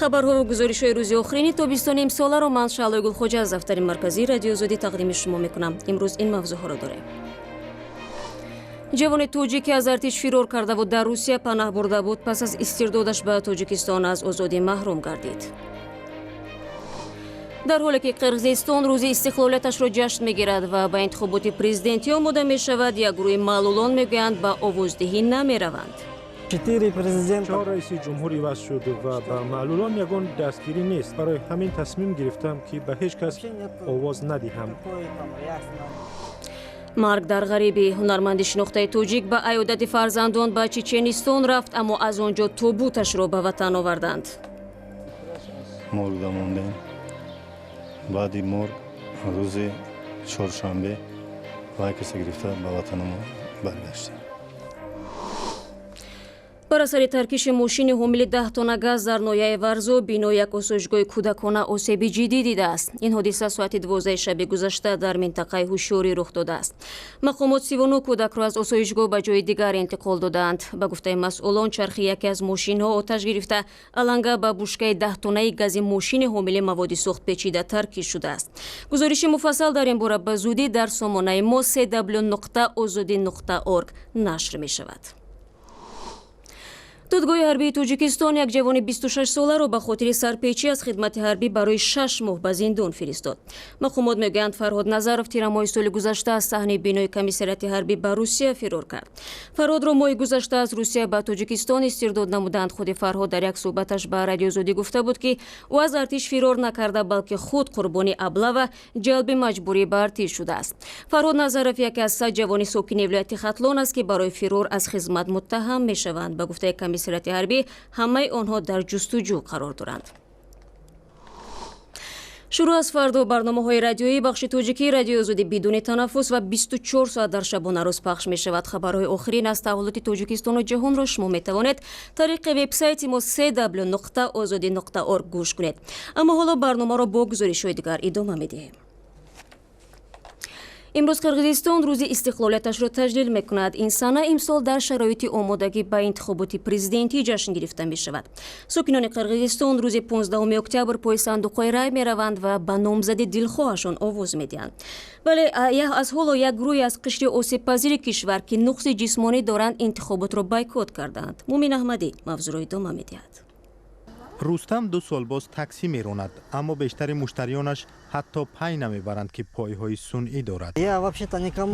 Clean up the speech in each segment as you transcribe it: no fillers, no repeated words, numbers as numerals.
Хабарҳову гузоришҳои рӯзи охирини тобистони имсоларо ман, Шаҳлои Гулхоҷа, аз дафтари марказии Радиои Озодӣ тақдими шумо мекунам. Имрӯз ин мавзӯъҳоро дорем: ҷавони тоҷик, ки аз артиш фирор кардаву дар Русия панаҳ бурда буд, пас аз истирдодаш ба Тоҷикистон аз озодӣ маҳрум гардид. Дар ҳоле ки Қирғизистон рӯзи истиқлолияташро ҷашн мегирад ва ба интихоботи президентӣ омода мешавад, як гурӯҳи маълулон мегӯянд, ба овоздиҳӣ намераванд. Чор раиси ҷумҳур иваз шуд ва ба маълулон ягон дастгирӣ нест. Барои ҳамин тасмим гирифтам, ки ба ҳеҷ кас овоз надиҳам. Марг дар ғарибӣ: ҳунарманди шинохтаи тоҷик ба аёдати фарзандон ба Чеченистон рафт, аммо аз он ҷо тобуташро ба ватан оварданд. Моргда мондем. Баъди морг рӯзи чоршанбе вай каса гирифта ба ватанамо баргаштем. Бар асари таркиши мошини ҳомили 10 тонна газ дар ноҳияи Варзоб бинои як осоишгоҳи кӯдакона осеби ҷиддӣ дидааст. Ин ҳодиса соати 12 шаби гузашта дар минтақаи Ҳушёрӣ рух додааст. Мақомот 39 кӯдакро аз осоишгоҳ ба ҷои дигар интиқол додаанд. Ба гуфтаи масъулон, чархи яке аз мошинҳо оташ гирифта, аланга ба бушкаи 10 тоннаи гази мошини ҳомили маводи сӯхт печида таркиш шудааст. Гузориши муфассал дар ин бора ба зудӣ дар сомонаи мо cw.ozodi.org нашр мешавад. Додгоҳи ҳарбии Тоҷикистон як ҷавони 26-соларо ба хотири сарпечӣ аз хидмати ҳарбӣ барои 6 моҳ ба зиндон фиристод. Мақомот мегӯянд, Фарҳод Назаров тирамоҳи соли гузашта аз саҳни бинои комиссариати ҳарбӣ ба Русия фирор кард. Фарҳодро моҳи гузашта аз Русия ба Тоҷикистон истирдод намуданд. Худи Фарҳод дар як суҳбаташ ба Радиои Озодӣ гуфта буд, ки ӯ аз артиш фирор накарда, балки худ қурбони аблава, ҷалби маҷбурӣ ба артиш шудааст. Фарҳод Назаров яке аз 100 ҷавони сокини вилояти Хатлон аст, ки барои фирор аз хизмат муттаҳам мешаванд. Ба гуфтаи комиссариати ҳарбӣ, ҳамаи онҳо дар ҷустуҷӯ қарор доранд. Шурӯъ аз фардо барномаҳои радиоии бахши тоҷикии Радиои Озодӣ бидуни танаффус ва 24 соат дар шабонарӯз пахш мешавад. Хабарҳои охирин аз таҳаввулоти Тоҷикистону ҷаҳонро шумо метавонед тариқи вебсайти мо cw.ozodi.org гӯш кунед. Аммо ҳоло барномаро бо гузоришҳои дигар идома медиҳем. Имрӯз Қирғизистон рӯзи истиқлолияташро таҷлил мекунад. Ин сана имсол дар шароити омодагӣ ба интихоботи президентӣ ҷашн гирифта мешавад. Сокинони Қирғизистон рӯзи 15 октябр пои сандуқҳои рай мераванд ва ба номзади дилхоҳашон овоз медиҳанд. Вале аз ҳоло як гурӯҳе аз қишри осебпазири кишвар, ки нуқси ҷисмонӣ доранд, интихоботро бойкот кардаанд. Мумин Аҳмадӣ мавзӯъро идома медиҳад. Рустам 2 сол боз таксӣ меронад, аммо бештари муштариёнаш ҳатто пай намебаранд, ки пойҳои сунъӣ дорад.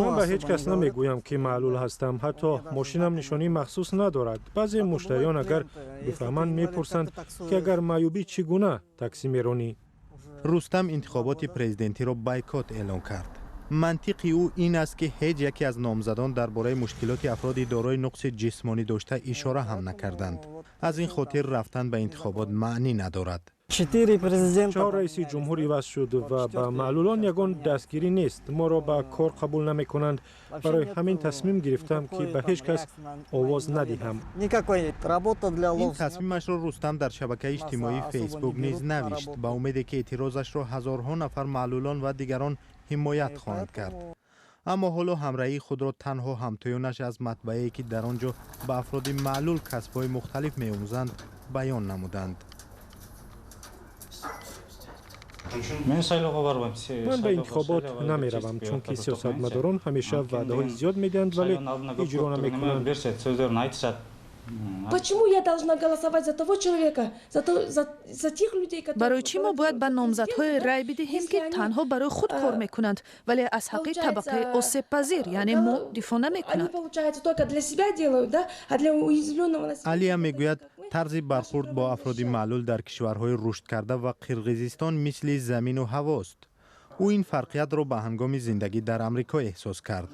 Ман ба ҳеҷ кас намегӯям, ки маълул ҳастам. Ҳатто мошинам нишонии махсус надорад. Баъзе муштариён агар бифаҳманд, мепурсанд, ки агар маъюбӣ, чӣ гуна таксӣ меронӣ? Рустам интихоботи президентиро бойкот эълон кард. Мантиқи ӯ ин аст, ки ҳеҷ яке аз номзадон дар бораи мушкилоти афроди дорои нуқси ҷисмонӣ дошта ишора ҳам накарданд. Аз ин хотир рафтан ба интихобот маънӣ надорад. Чор раиси ҷумҳур иваз шуд ва ба маълулон ягон дастгирӣ нест. Моро ба кор қабул намекунанд. Барои ҳамин тасмим гирифтам, ки ба ҳеҷ кас овоз надиҳам. Ин тасмимашро Рустам дар шабакаи иҷтимоии Фейсбук низ навишт, ба умеде ки эътирозашро ҳазорҳо нафар маълулон ва дигарон ҳимоят хоҳанд кард. Аммо ҳоло ҳамраҳии худро танҳо ҳамтоёнаш аз матбаае, ки дар он ҷо ба афроди маълул касбҳои мухталиф меомӯзанд, баён намуданд. Ман ба интихобот намеравам, чунки сиёсатмадорон ҳамеша ваъдаҳои зиёд медиҳанд, вале иҷро намекунанд. Почему я должна голосовать за того человека, за тех людей, которые Барои чӣ мо бояд ба номзадҳое рай бидиҳем, ки танҳо барои худ кор мекунанд, вале аз ҳаққи табақаи осебпазир, яъне мо, дифоъ намекунанд? Получается, только для себя делают, да, а для уязвленного населения. Алия мегӯяд, тарзи бархурд бо афроди маълул дар кишварҳои рушдкарда ва Қирғизистон мисли замину ҳавост. Ӯ ин фарқиятро ба ҳангоми зиндагӣ дар Амрико эҳсос кард.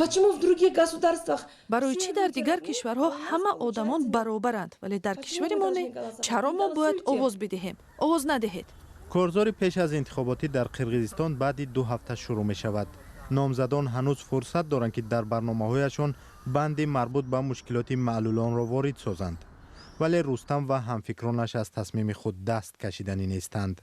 Почему в других государствах Барои чӣ дар дигар кишварҳо ҳама одамон баробаранд, вале дар кишвари мо не? Чаро мо бояд овоз бидиҳем? Овоз надиҳед. Корзори пеш аз интихоботӣ дар Қирғизистон баъди 2 ҳафта шурӯъ мешавад. Номзадон ҳанӯз фурсат доранд, ки дар барномаҳояшон банди марбут ба мушкилоти маълулонро ворид созанд, вале Рустам ва ҳамфикронаш аз тасмими худ даст кашиданӣ нестанд.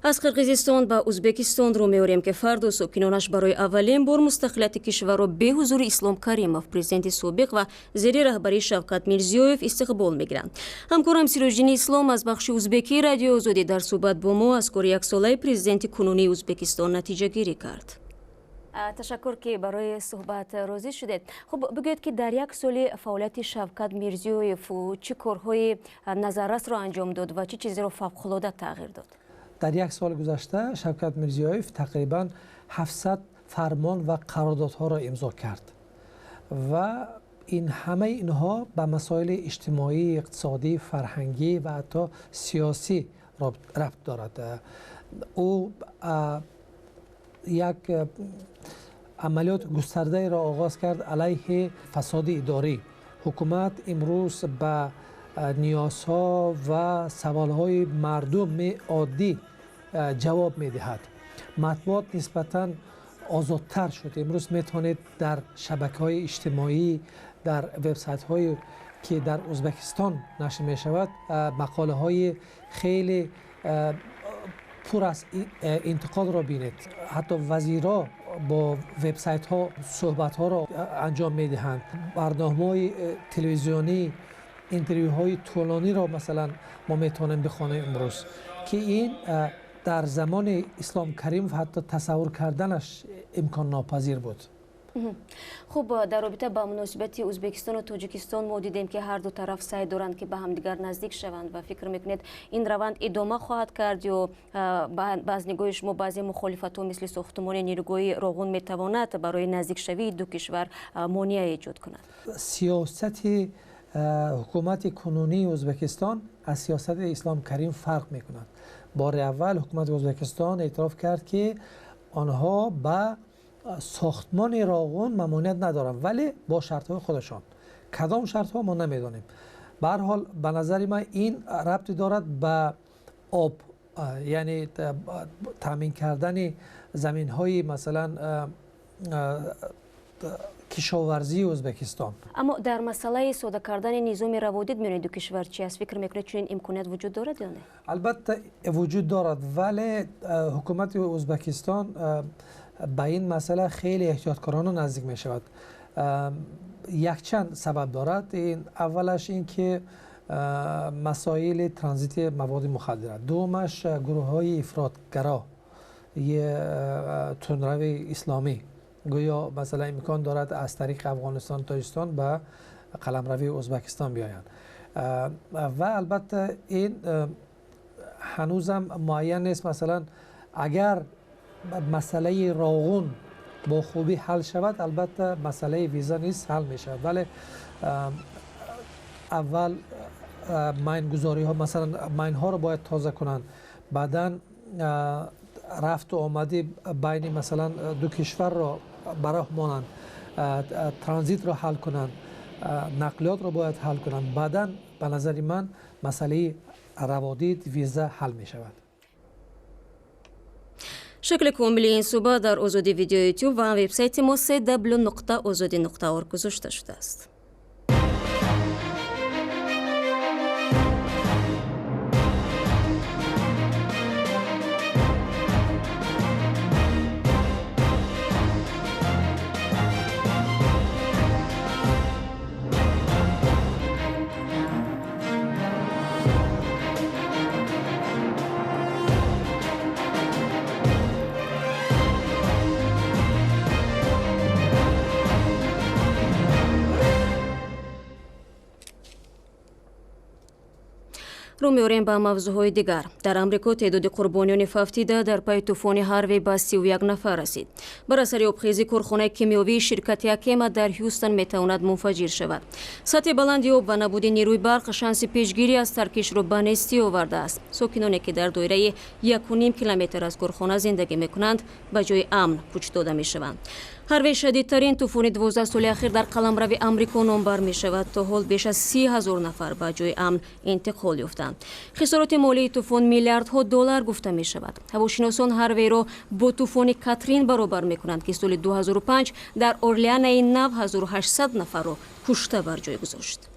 Аз Қирғизистон ба Узбекистон рӯ меорем, ки фарду сокинонаш барои аввалин бор мустақилияти кишварро бе ҳузури Ислом Каримов, президенти собиқ, ва зери раҳбарии Шавкат Мирзиёев истиқбол мегиранд. Ҳамкорам Сироҷиддини Ислом аз бахши узбекии Радиои Озодӣ дар суҳбат бо мо аз кори яксолаи президенти кунунии Узбекистон натиҷагирӣ кард. Ташаккур, ки барои суҳбат розӣ шудед. Хуб, бигӯед, ки дар як соли фаъолияти Шавкат Мирзиёев чӣ корҳои назаррасро анҷом дод ва чӣ чизеро фавқулода тағйир дод? Дар як соли гузашта Шавкат Мирзиёев тақрибан 700 фармон ва қарордодҳоро имзо кард ва ин ҳамаи инҳо ба масоили иҷтимоӣ, иқтисодӣ, фарҳангӣ ва ҳатто сиёсӣ рабт дорад. Ӯ як амалиёт густардаеро оғоз кард алайҳи фасоди идорӣ. Ҳукумат имрӯз ба ниёзҳо ва саволҳои мардуми оддӣ ҷавоб медиҳад. Матбуот нисбатан озодтар шуд. Имрӯз метавонед дар шабакаҳои иҷтимоӣ, дар вебсайтҳое ки дар Узбекистон нашр мешавад, мақолаҳои хеле пур аз интиқодро бинед. Ҳатто вазирҳо бо вебсайтҳо суҳбатҳоро анҷом медиҳанд. Барномаҳои телевизионӣ, интервюҳои тӯлониро масалан мо метавонем бихонем имрӯз, ки ин дар замони Ислом Каримов ҳатто тасаввур карданаш имконнопазир буд. Хуб, дар робита ба муносибати Узбекистону Тоҷикистон мо дидем, ки ҳар ду тараф саъй доранд, ки ба ҳамдигар наздик шаванд, ва фикр мекунед, ин раванд идома хоҳад кард ё аз нигоҳи шумо баъзе мухолифатҳо, мисли сохтумони нерӯгоҳи Роғун, метавонад барои наздикшавии ду кишвар монеа эҷод кунад? Сиёсати ҳукумати кунунии Узбекистон аз сиёсати Ислом Карим фарқ мекунад. Бори аввал ҳукумати Узбекистон эътироф кард, ки онҳо ба сохтмони Роғун мамоният надоранд, вале бо шартҳои худашон. Кадом шартҳо мо намедонем. Ба ҳар ҳол, ба назари ман, ин рабте дорад ба об, яъне таъмин кардани заминҳои масалан кишоварзии Узбекистон. Аммо дар масъалаи сода кардани низоми раводид миёни ду кишвар чи аст? Фикр мекунед, чунин имконият вуҷуд дорад ё не? Албатта, вуҷуд дорад, вале ҳукумати Узбекистон ба ин масъала хеле эҳтиёткорона наздик мешавад. Якчанд сабаб дорад. Аввалаш ин ки масоили транзити маводи мухаддира, дуввумаш гурӯҳҳои ифротгаро, тундрави исломӣ, гӯё масалан имкон дорад аз тариқи Афғонистон, Тоҷикистон ба қаламрави Узбекистон биёянд. Ва албатта ин ҳанӯзам муайян нест. Масалан, агар масъалаи Роғун бо хубӣ ҳал шавад, албатта масъалаи виза низ ҳал мешавад, вале аввал майнгузориҳо, масалан майнҳоро бояд тоза кунанд, баъдан рафту омади байни масалан ду кишварро ба роҳ монанд, транзитро ҳал кунанд, нақлиётро бояд ҳал кунанд. Баъдан ба назари ман масъалаи раводид, виза ҳал мешавад. Шакли комили ин суҳбат дар Озоди Видео Ютуб ва вебсайти мо cw.ozodi.org гузошта шудааст. Рӯ меорем ба мавзӯъҳои дигар. Дар Амрико теъдоди қурбониёни фавтида дар пайи тӯфони Ҳарвей ба 31 нафар расид. Бар асари обхезӣ корхонаи кимиёвии ширкати Акема дар Ҳюстон метавонад мунфаҷир шавад. Сатҳи баланди об ва набуди нерӯи барқ шанси пешгирӣ аз таркишро ба нестӣ овардааст. Сокиноне, ки дар доираи 1,5 километр аз корхона зиндагӣ мекунанд, ба ҷои амн кӯч дода мешаванд. Ҳарвей шадидтарин тӯфони 12 соли ахир дар қаламрави Амрико номбар мешавад. То ҳол беш аз 30 ҳазор нафар ба ҷои амн интиқол ёфтанд. Хисороти молии тӯфон миллиардҳо доллар гуфта мешавад. Ҳавошиносон Ҳарвейро бо тӯфони Катрин баробар мекунанд, ки соли 2005 дар Орлеанаи Нав 1800 нафарро кушта бар ҷой гузошт.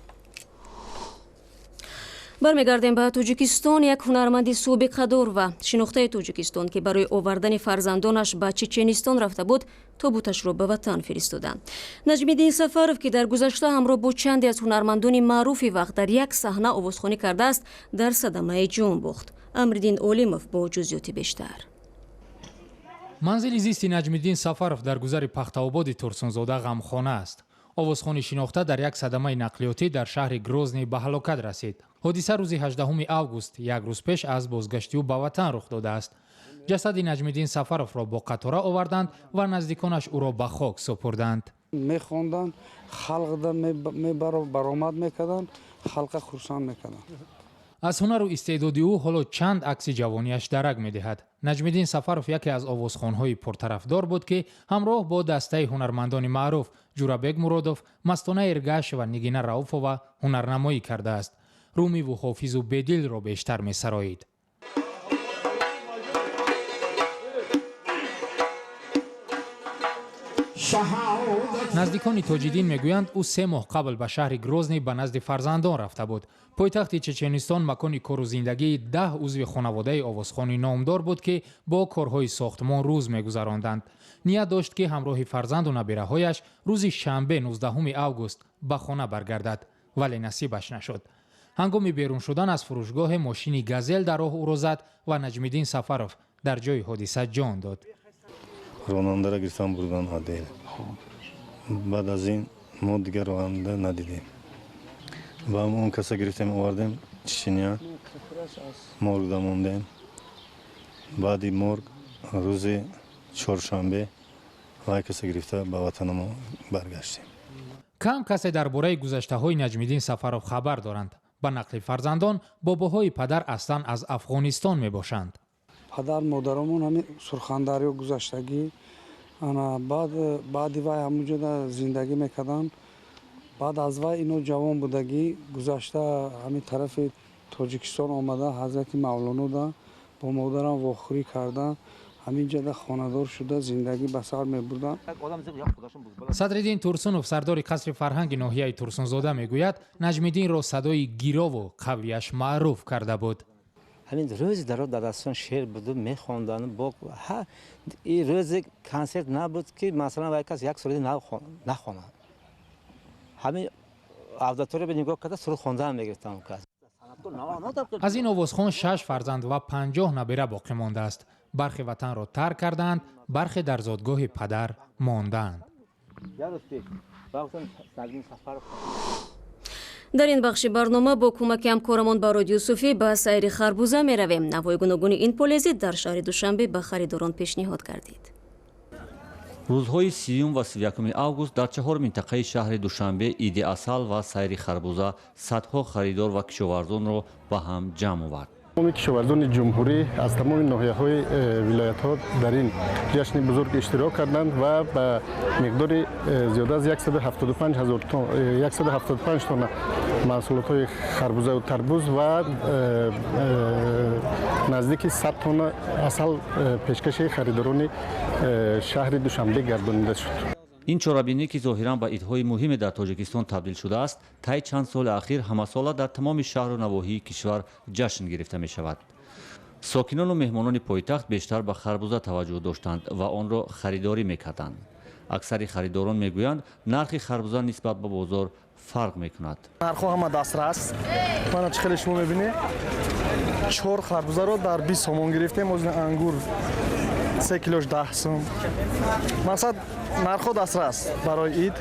Бармегардем ба Тоҷикистон. Як ҳунарманди собиқадор ва шинохтаи Тоҷикистон, ки барои овардани фарзандонаш ба Чеченистон рафта буд, тобуташро ба ватан фиристоданд. Наҷмиддин Сафаров, ки дар гузашта ҳамроҳ бо чанде аз ҳунармандони маъруфи вақт дар як саҳна овозхонӣ кардааст, дар садамаи ҷон бохт. Амриддин Олимов бо ҷузъиёти бештар. Манзили зисти Наҷмиддин Сафаров дар гузари Пахтаободи Турсунзода ғамхона аст. Овозхони шинохта дар як садамаи нақлиётӣ дар шаҳри Грозний ба ҳалокат расид. Ҳодиса рӯзи 18 август, як рӯз пеш аз бозгашти ӯ ба ватан рух додааст. Ҷасади Наҷмиддин Сафаровро бо қатора оварданд ва наздиконаш ӯро ба хок супурданд. Мехонданд, халқда баромад мекарданд, халқа хурсанд мекарданд. Аз ҳунару истеъдоди ӯ ҳоло чанд акси ҷавониаш дарак медиҳад. Наҷмиддин Сафаров яке аз овозхонҳои пуртарафдор буд, ки ҳамроҳ бо дастаи ҳунармандони маъруф Ҷурабек Муродов, Мастона Эргашева, Нигина Рауфова ҳунарнамоӣ кардааст. Румиву Ҳофизу Бедилро бештар месароид. Наздикони Тоҷиддин мегӯянд, ӯ 3 моҳ қабл ба шаҳри Грозний ба назди фарзандон рафта буд. Пойтахти Чеченистон макони кору зиндагии 10 узви хонаводаи овозхони номдор буд, ки бо корҳои сохтмон рӯз мегузаронданд. Ният дошт, ки ҳамроҳи фарзанду набираҳояш рӯзи шанбе 19 август ба хона баргардад, вале насибаш нашуд. Ҳангоми берун шудан аз фурӯшгоҳе мошини Газел дар роҳ ӯро зад ва Наҷмиддин Сафаров дар ҷои ҳодиса ҷон дод. Ронандаро гирифтан бурдан отдел. Баъд аз ин мо дигар ронанда надидем. Ва он каса гирифтем, овардем Чечения, моргда мондем. Баъди морг рӯзи чоршанбе вай каса гирифта ба ватанамо баргаштем. Кам касе дар бораи гузаштаҳои Наҷмиддин Сафаров хабар доранд. Ба нақли фарзандон, бобоҳои падар аслан аз Афғонистон мебошанд. Падар модарамон ҳамин Сурхандарё гузаштагӣ, ана баъди вай ҳамонҷода зиндагӣ мекарданд. Баъд аз вай ино ҷавон будагӣ гузашта ҳамин тарафи Тоҷикистон омада, ҳазрати Мавлонода бо модарам вохӯрӣ карда, ҳаминҷода хонадор шуда зиндагӣ ба сар мебурданд. Садриддин Турсунов, сардори қасри фарҳанги ноҳияи Турсунзода, мегӯяд, Наҷмиддинро садои гирову қавияш маъруф карда буд. Ҳамин рӯзи даро дар дастон шеър буду мехонданд. Ин рӯзи консерт набуд, ки масалан вай кас як суруди нав нахонад. Ҳамин аудитория ба нигоҳ карда суруд хондан мегирифтам кас. Аз ин овозхон 6 фарзанд ва 50 набира боқӣ мондааст. Бархе ватанро тарк кардаанд, бархе дар зодгоҳи падар мондаанд. Дар ин бахши барнома бо кӯмаки ҳамкорамон Барод Юсуфӣ ба сайри харбуза меравем. Навъҳои гуногуни ин полези дар шаҳри Душанбе ба харидорон пешниҳод гардид. Рӯзҳои 30 ва 31 август дар 4 минтақаи шаҳри Душанбе иди асал ва сайри харбуза садҳо харидор ва кишоварзонро ба ҳам ҷамъ овард. Тамоми кишоварзони ҷумҳурӣ аз тамоми ноҳияҳои вилоятҳо дар ин ҷашни бузург иштирок карданд ва ба миқдори зиёда аз 175 тонна маҳсулотҳои харбузаву тарбуз ва наздики 100 тонна асал пешкаши харидорони шаҳри Душанбе гардонида шуд. Ин чорабинӣ, ки зоҳиран ба идҳои муҳиме дар Тоҷикистон табдил шудааст, таи чанд соли ахир ҳамасола дар тамоми шаҳру навоҳии кишвар ҷашн гирифта мешавад. Сокинону меҳмонони пойтахт бештар ба харбуза таваҷҷӯҳ доштанд ва онро харидорӣ мекарданд. Аксари харидорон мегӯянд, нархи харбуза нисбат ба бозор фарқ мекунад. Нархҳо ҳама дастрас. Мана чӣ хеле шумо мебинед, 4 харбузаро дар 20 сомон гирифтем. Оз ангур 3 килош 10 сом. Мақсад нархҳо дастрас барои ид.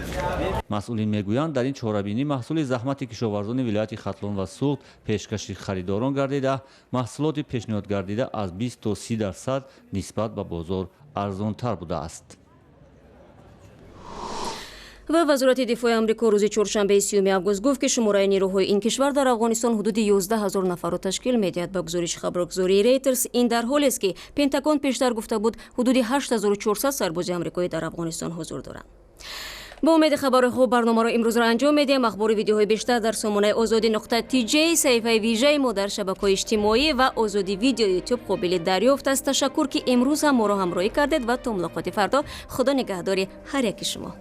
Масъулин мегӯянд, дар ин чорабинӣ маҳсули заҳмати кишоварзони вилояти Хатлон ва Суғд пешкаши харидорон гардида, маҳсулоти пешниҳод гардида аз 20 то 30% нисбат ба бозор арзонтар будааст. Ва Вазорати дифои Амрико рӯзи чоршанбеи 30 август гуфт, ки шумораи нерӯҳои ин кишвар дар Афғонистон ҳудуди 11 ҳазор нафарро ташкил медиҳад. Ба гузориши хабаргузории Рейтерс, ин дар ҳолест, ки Пентагон пештар гуфта буд, ҳудуди 8400 сарбози амрикоӣ дар Афғонистон ҳузур доранд. Бо умеди хабарҳои хуб барномаро имрӯзро анҷом медиҳем. Ахбори видеоҳои бештар дар сомонаи озодӣ.тj, саҳифаи вижаи мо дар шабакаҳои иҷтимоӣ ва Озодӣ видео Ютуб қобили дарёфт аст. Ташаккур, ки имрӯз ҳам моро ҳамроҳӣ кардед ва то мулоқоти фардо Худо нигаҳдори ҳар яки шумо.